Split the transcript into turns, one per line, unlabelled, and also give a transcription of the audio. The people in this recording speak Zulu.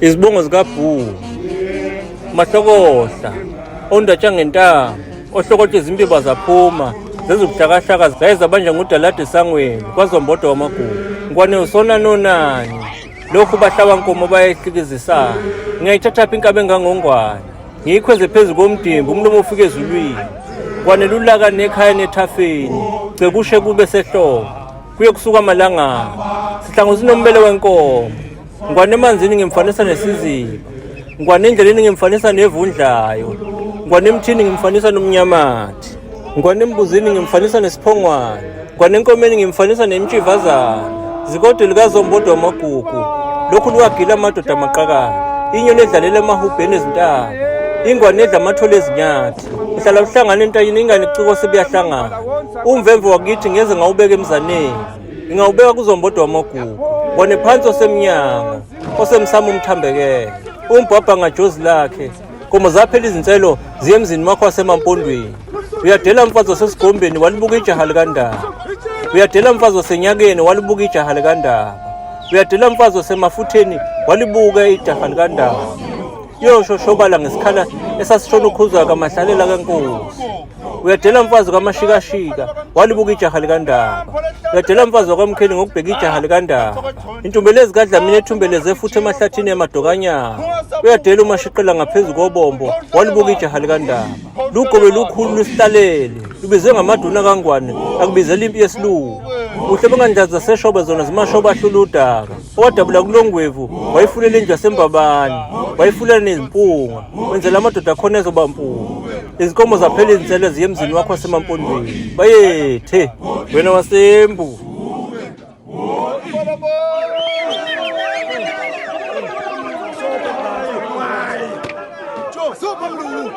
Izibongo zikaBhunu, Mahlokohla, ondatsha ngentamo, ohlokohla izimbiba zaphuma, zezubuhlakahlaka zaye zabanjwa ngudalade esangweni kwaZombodo wamagugu. Ngwane usona nonani, lokhu bahlaba nkomo bayehlikizisana. Ngiyayithathaphi inkabi engangongwane? Ngiyikhweze phezu komdimbi umlomo ufike ezulwini. Kwanela ulaka nekhaya nethafeni, cekushe kube sehlobo. Kuye kusuka amalangana. Sihlangu sinombele wenkomo. Ngwane emanzini ngimfanisa nesiziba. Ngwane endleleni ngimfanisa nevundlayo. Ngwane emthini ngimfanisa nomnyamathi. Ngwane embuzini ngimfanisa nesiphongwana. Ngwane enkomeni ngimfanisa nemtshivazana. Zikode likazombodo wamagugu. Lokhu luwagila amadoda amaqakala. Inyoni edlalela emahubheni ezintaba. Ingwane edla amathole ezinyathi. Ihlala uhlangana entanyeni ingane iciko sebuyahlangana. Umvemve wakithi ngeze ngawubeka emzaneni. Ngingawubeka kuzombodo wamagugu. Ngwane phansi osemnyango, osemsamo umthambekele. Umbhabha ngajozi lakhe. Nkomo zaphela izinselo ziye emzini wakho wasemampondweni. Uyadela mfazi wasesigombeni walibuka ijaha likandaba. Uyadela mfazi wasenyakeni walibuka ijaha likandaba. Uyadela mfazi wasemafutheni walibuka ijaha likandaba. Yoshoshobala ngesikhala esasishona ukhuzwa kamahlalela kenkosi. Uyadela mfazi kamashikashika walibuka ijaha likandaba. Uyadela mfazi wakwamkheli ngokubheka ijaha likandaba. Intumbelezi kaDlamini ethumbeleze futhi emahlathini emadokanyana. Uyadela umashiqela ngaphezu kobombo walibuka ijaha likandaba. Lugobe lukhulu lusihlalele lubizwe ngamaduna kaNgwane akubizela impi yesilungu. Uhle bengandlazi zaseshoba zona zimashoba ahlula udaka. Owadabula kulongwevu wayifulela indlu yasembabane wayifulela nezimpunga wenzela amadoda akhona ezoba mpunga. Izinkomo zaphela izinsele ziye emzini wakho wasemampondweni. Bayethe wena wasembu.
Super Mlungu.